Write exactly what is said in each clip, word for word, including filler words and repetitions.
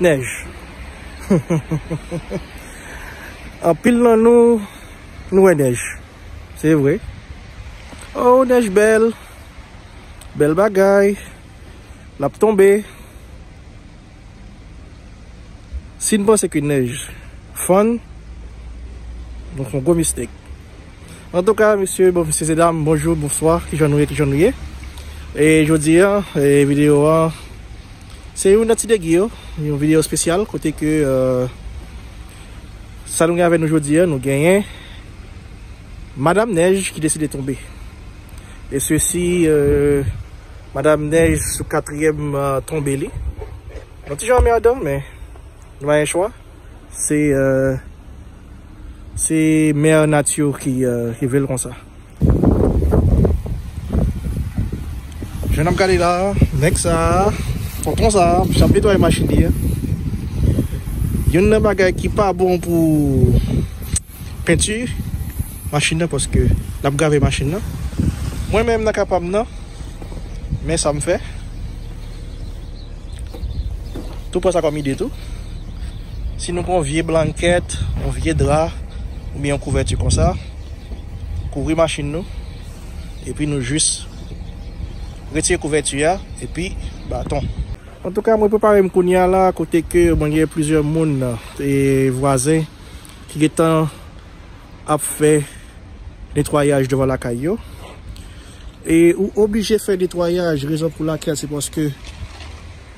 Nèj. Anpil nan nou, nou wè nèj. Se vre. Oh, nèj bèl. Bèl bagay. L ap tonbe. Si n panse ke nèj fann, nou fè yon gwo mistake. Antouka, mesye, bon, mesye, medam, bonjou, bonswa, kijan nou ye, kijan nou ye? E jodi a, e videyo a, se youn nan ti degi yo, yon videyo espesyal, kote ke, euh, sa nou gen avè nou jodi a, nou genyen Madanm Nèj ki deside tonbe. E sesi, euh, Madanm Nèj sou katriyèm, euh, tonbe li. Yon ti jan anmèdan, men nou pa gen chwa. Se, euh, se mè nati ki, euh, ki vle l konsa. Jan n ap gade la, nèg sa, tonton sa, misye ap netwaye machin li a. Youn nan bagay ki pa bon pou penti machin nan, paske l ap grave machin nan. Mwen menm nan ka pa m nan, men sa m fè. Tou pran sa kòm ide tou. Si nou gen yon vye blankèt, yon vye dra, oubyen yon kouvèti konsa, kouvri machin nou, epi nou jis retire kouvèti a, epi baton. Antouka, mwen prepare m kounye a la, kote ke mwen gen plizyè moun, e vwazen, ki gentan ap fè netwayaj devan lakay yo. E ou oblije fè netwayaj, rezon pou lakèl se paske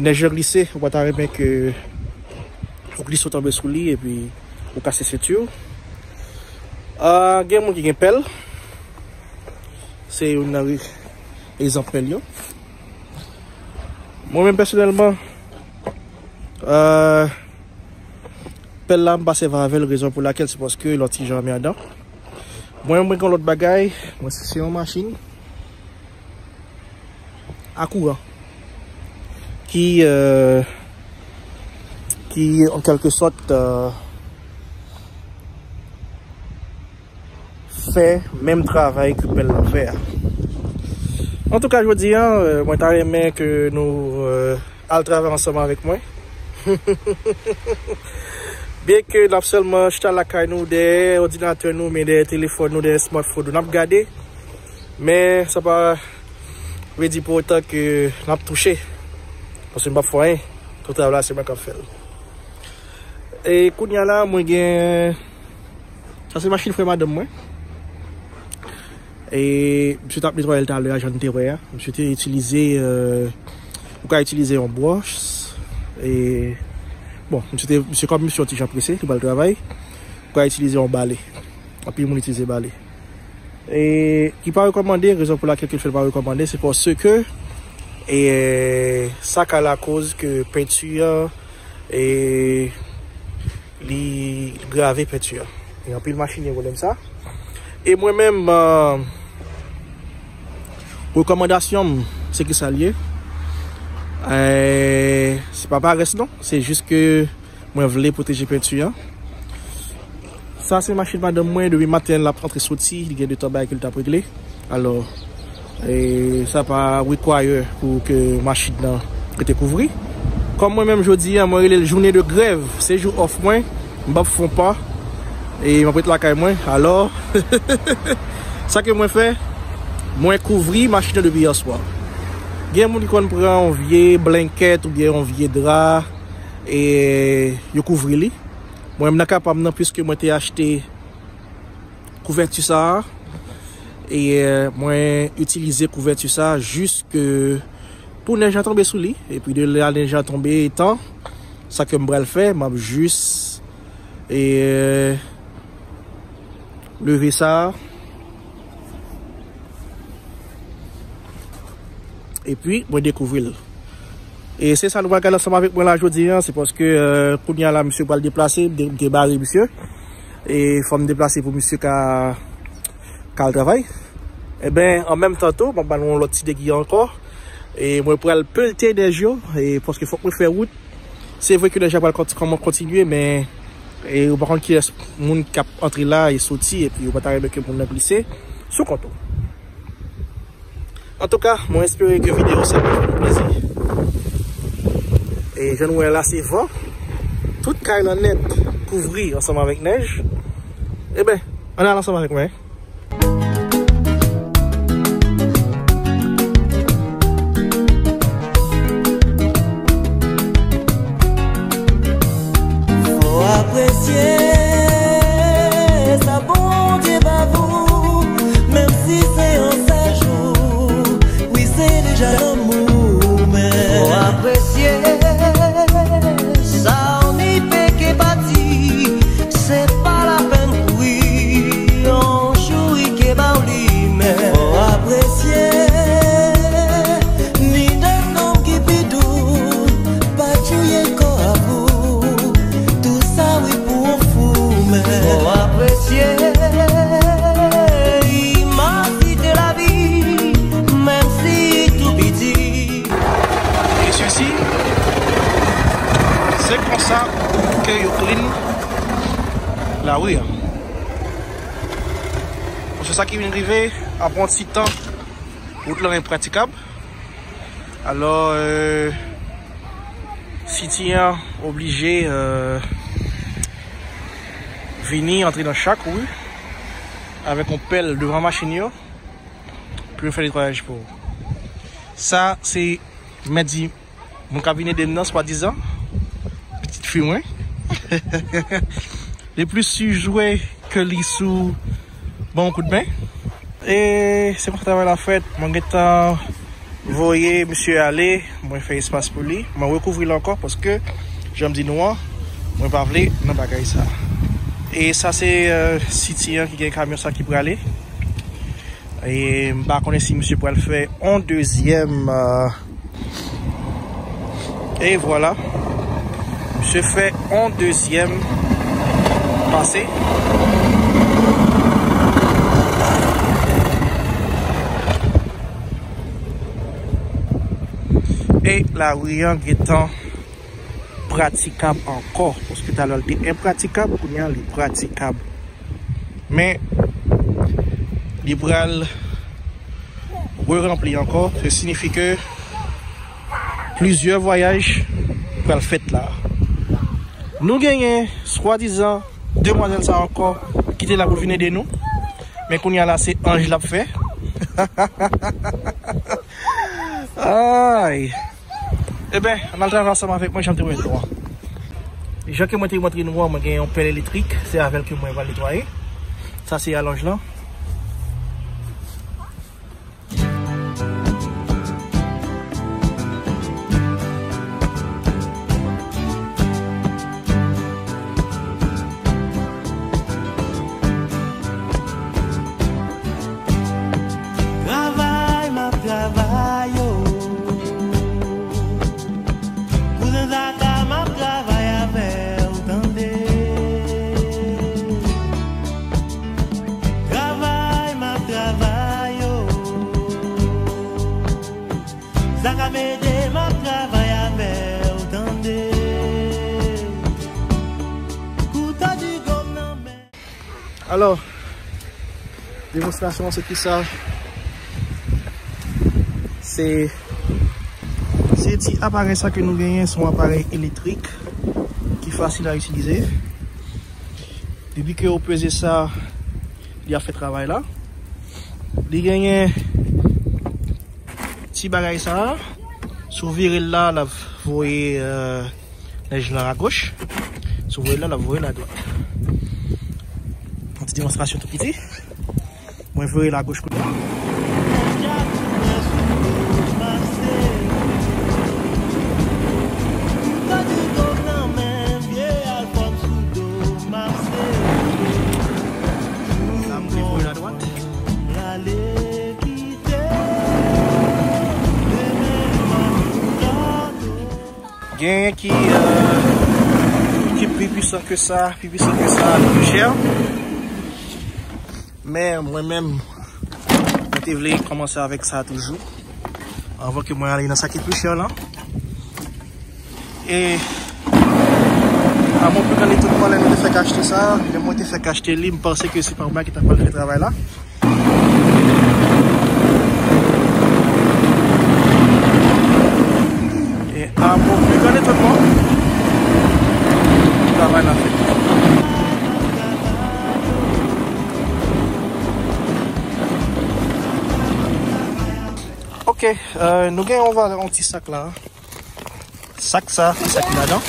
nèj lan glise, ou pa ta renmen ke ou glise, ou tonbe sou li, epi ou kase senti w. Ah, gen moun ki gen pèl. Se youn nan re-, egzanp pèl yo. Mwen menm pèsonèlman, euh, pèl la m pa sèvi avè l, rezon pou lakèl se paske l yon ti jan anmèdan. Mwen, mwen gen yon lòt bagay, mwen se, se yon machin a kouran ki, euh, ki an kèlke sòt, euh, fè menm travay ke pèl lan fè a. Antouka, jodi a, euh, mwen ta renmen ke nou, euh, al travay ansanm avèk mwen. Byenke n ap sèlman chita lakay nou, dèyè òdinatè nou, men dèyè telefòn nou, dèyè smartphone nou, n ap gade. Men sa pa vle di pou otan ke n ap touche. Paske n p ap fè anyen. Tout travay la, se mwen k ap fè l. E kounye a la, mwen gen, sa se machin frè madanm mwen. E misye t ap netwaye l talè a, jan n te wè a. Misye te itilize, euh, ou ka itilize yon bwòs. E, bon, misye te, misye kòm misye yon ti jan prese, li pral travay. Ou ka itilize yon bale. Anpil moun itilize bale. E ki pa rekòmande, rezon pou lakèl ke l fè l pa rekòmande, se paske, e, sa ka lakoz ke penti a, e, li grave penti a. E anpil machin gen pwoblèm sa. E mwen menm, euh, rekòmandasyon m, se ki sa l ye? E, se pa parès non, se jis ke mwen vle pwoteje penti an. Sa se machin madanm mwen, depi maten l ap antre soti, li gen de tan bagay ke l t ap regle. Alò, e, sa pa require pou ke machin nan rete kouvri. Kòm mwen menm jodi a, mwen rele l jounen de grèv, se jou off mwen, m p ap fon pa, e m ap ret lakay mwen. Alò, sa ke mwen fè, mwen kouvri machin nan depi yè swa. Gen moun ki konn pran yon vye blankèt oubyen yon vye dra, e yo kouvri li. Mwen menm nan ka pa m nan, piske mwen te achte kouvèti sa a, e, e, mwen itilize kouvèti sa a jis ke pou nèj la tonbe sou li, epi de la nèj la tonbe etan, sa ke m pral fè, m ap jis, e, leve sa a. Epi, mwen dekouvri l. E se sa nou pral gade ansanm avèk mwen la jodi a, se paske, euh, kounye a la, misye pral deplase, m de-, m te bare misye. E fò m deplase pou misye ka, ka al travay. Enben, an menm tan tou, m ap ba nou yon lòt ti degi ankò. E mwen pral pelte nèj yo, e paske fòk mwen fè wout. Se vre ke nèj la pral konti-, kòman kontinye, men, e, ou pa konn kiyès moun k ap antre la e soti, epi ou pa ta renmen ke moun nan glise sou kont ou. Antouka, mwen espere ke videyo sa ap fè nou plezi. E jan nou wè la, se van. Tout kay lan nèt kouvri ansanm avèk nèj. Eben, ann al ansanm avèk mwen. Fò apresye sa Bondye ba vou, menm si se yon sèl jou. Wi, se deja lanmou, men fò apresye sa w ni peke pati. Se pa lapenn kouri, yon jou i ke ba w li, men fò apresye. Ni de nonm ki pi dou, pa touye kò a pou tou sa wi pou yon fou, men fò apresye imansite lavi, menm si tou piti. E sesi, se konsa ke yo clean lari a. Bon, se sa ki vin rive apre yon ti tan, wout lan enpratikab. Alò, euh, City an oblije, euh, vini antre nan chak ri avèk yon pèl devan machin yo pou yo fè netwayaj pou ou. Sa, se mèt di moun k ap vin ede m nan, swadizan, pitit fi mwen. Li plis sou jwe ke li sou ban yon kout men. E se konsa travay la fèt. Mwen gentan voye misye ale. Mwen fè espas pou li. Mwen rekouvri l ankò paske, jan m di nou an, mwen pa vle nan bagay sa. E sa se, euh, City an ki gen kamyon sa ki prale. E m pa konnen si misye pral fè yon dezyèm, euh, e vwala. Misye fè yon dezyèm pase. E lari an gentan pratikab ankò. Paske talè l te enpratikab, kounye a li pratikab. Men, li pral reranpli ankò. Se siyifi ke plizyè vwayaj pral fèt la. Nou genyen swadizan demwazèl sa ankò ki te la pou vin ede nou. Men kounye a la, se anj l ap fè. Ay! Eben, ann al travay ansanm avèk mwen, jan m te pwomèt nou an. Jan ke mwen te montre nou an, mwen gen yon pèl elektrik, se avè l ke mwen pral netwaye. Sa se alonj lan. Travay m ap travay, o. Kouzen Zaka, m ap travay avè w, tande. Travay m ap travay, o. Zaka Mede, m ap travay avè w, tande. Kouto di gòm nan men. Alò, demonstrasyon an se kisa? Se, se ti aparèy sa ke nou genyen, se yon aparèy elektrik ki fasil a itilize. Depi ke ou peze sa, li ap fè travay la. Li genyen ti bagay sa a, si w vire l la, l ap voye, euh, nèj lan agoch. Si w voye l la, l ap voye l adwat. Yon ti demonstrasyon tou piti. Mwen voye l agoch kounye a. L ap voye l adwat. Genyen ki, euh, ki pi pwisan ke sa, pi pwisan ke sa, li pi chè. Men mwen menm, mwen te vle kòmanse avèk sa toujou, anvan ke mwen ale nan sa ki pi chè lan. E a mon pli grann etonnman, lè nou te fèk achte sa, lè mwen te fèk achte li, m panse ke se pa mwen ki ta pral fè travay la. E a mon pli grann etonnman, Ok, euh, nou gen yon valè, yon ti sak la. Sak sa, ki sa ki ladan?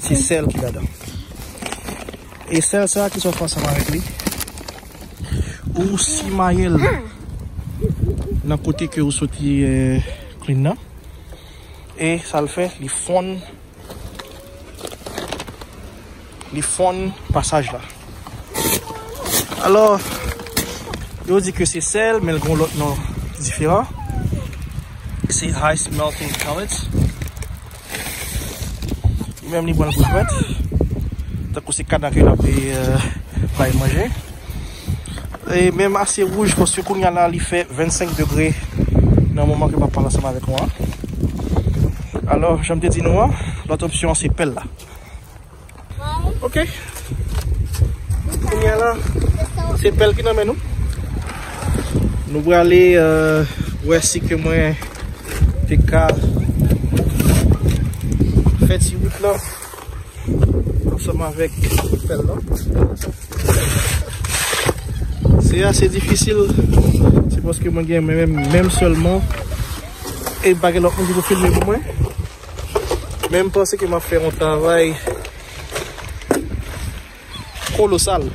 Se sèl ki ladan. E sèl sa ki sòti ansanm avèk li, ou simaye l nan kote ke ou soti, euh, clean nan. E sa l fè, li fonn, li fonn pasaj la. Alò, yo di ke se sèl, men l gen yon lòt non diferan. Se ice melting pellets. Li menm li pran l pou jwèt. Tankou se kadan ke l ap, euh, bay manje. E menm ase wouj, paske kounye a la, li fè vennsenk degre nan moman ke m ap pale ansanm avèk nou an. Alò, jan m te di nou an, lòt opsyon an se pèl la. Ok. Kounye a la, se pèl ki nan men nou. Nou prale, euh, wè si ke mwen te ka fè ti wout la ansanm avèk pèl la. Se ase difisil. Se paske mwen gen men, men, men m sèlman. E m pa gen lòt moun ki pou filme pou mwen. Men m panse ke m ap fè yon travay kolosal.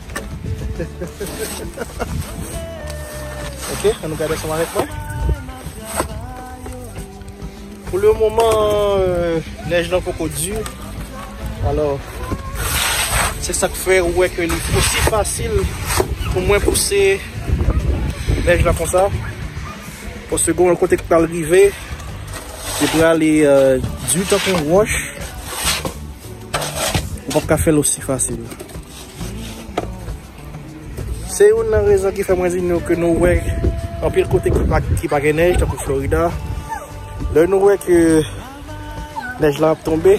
Ok, ann nou gade ansanm avèk mwen. Pou le moman, euh, nèj lan poko di. Alò, se sa k fè ou wè ke li osi fasil pou mwen pouse nèj lan konsa. Paske gon kote k pral rive, li prale, euh, di tankou yon wòch. Ou p ap ka fè l osi fasil. Se youn nan rezon ki fè mwen di nou ke nou wè anpil kote ki pa, ki pa gen nèj, tankou Florida. Lè nou wè ke nèj la ap tonbe,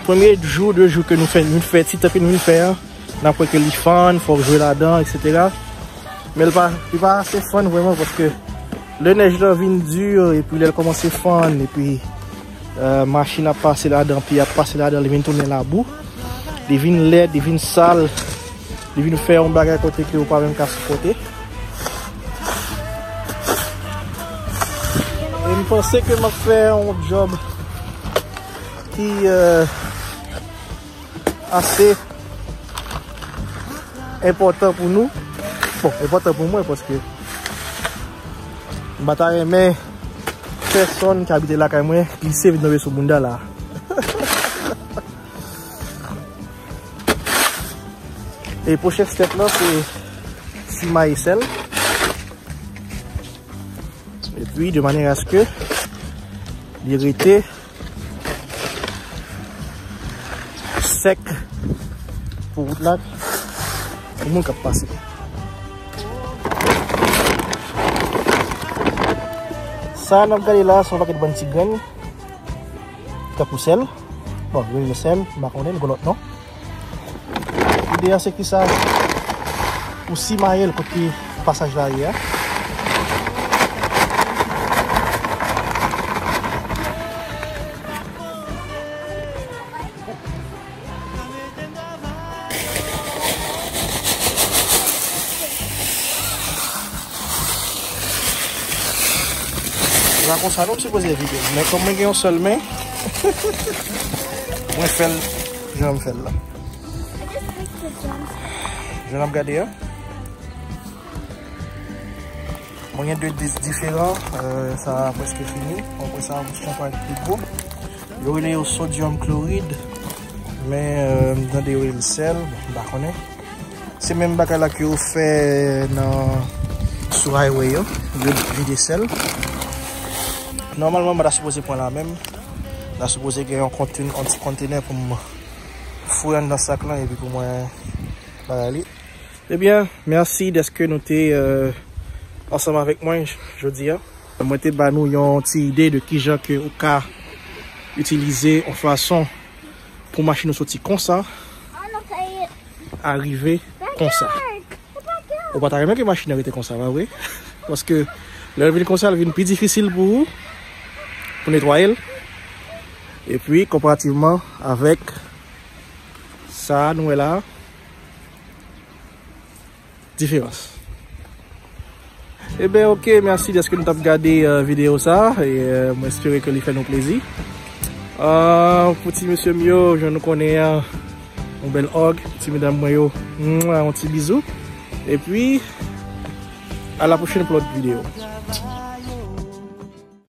premye jou, de jou ke nou fè, nou fè ti tan ke nou vin fè a, n ap wè ke li fann, fòk jwe ladan, etsetera. Men l pa, li pa ase fann vrèman, paske lè nèj lan vin di, epi lè l kòmanse fann, epi, euh, machin ap pase ladan, pye ap pase ladan, li vin tounen labou. Li vin lèd, li vin sal, li vin fè yon bagay kote ke ou pa menm ka sipòte. E m panse ke m ap fè yon djòb ki, euh, ase enpòtan pou nou. Bon, enpòtan pou mwen, paske m pa ta renmen pèsonn ki abite lakay mwen glise vin tonbe sou bounda la. E pwochen step lan, se simaye sèl. Epi, de manière à ce que li rete sèk pou wout la, pou moun k ap pase. Sa n ap gade la, se yon pakèt bann ti grenn, tankou sèl. Bon, yo rele sèl, m pa konnen, li gen lòt non. Ide a se ki sa? Ou simaye l kot ki pasaj la ye a. Se pa konsa nou sipoze vide l. Men kòm mwen gen yon sèl men, mwen fè l jan m fè l la. Jan n ap gade a. Mwen gen de dis diferan. Euh, sa a prèske fini. Apre sa, yon pwal pi gwo. Yo rele yo sodium chloride. Men, euh, m tande yo rele l sèl. Bon, m pa konnen. Se menm bagay la ke yo fè nan, sou highway yo. Yo vide sèl. Nòmalman, mwen ta sipoze pran la menm. M ta sipoze gen yon konten-, yon ti kontenè pou m foure anndan sak lan epi pou mwen bagay li. Ebyen, mèsi dèske nou te, euh, ansanm avèk mwen j-, jodi a. Mwen te ba nou yon ti ide de kijan ke ou ka itilize yon fason pou machin ou soti konsa, arive konsa. Ou pa ta renmen ke machin nan rete konsa, pa vre? Paske lè l vin konsa, l vin pi difisil pou ou, pou netwaye l. Epi, konparativman avèk sa a nou wè la a, diferans. Ebyen, ok, mèsi dèske nou t ap gade uh, videyo sa. E uh, mwen espere ke li fè nou plezi. Uh, pou ti mesye m yo, jan nou konnen an, yon bèl òg, ti medam mwen yo, mwa, yon ti bizou. Epi, a la pwochèn pou lòt videyo.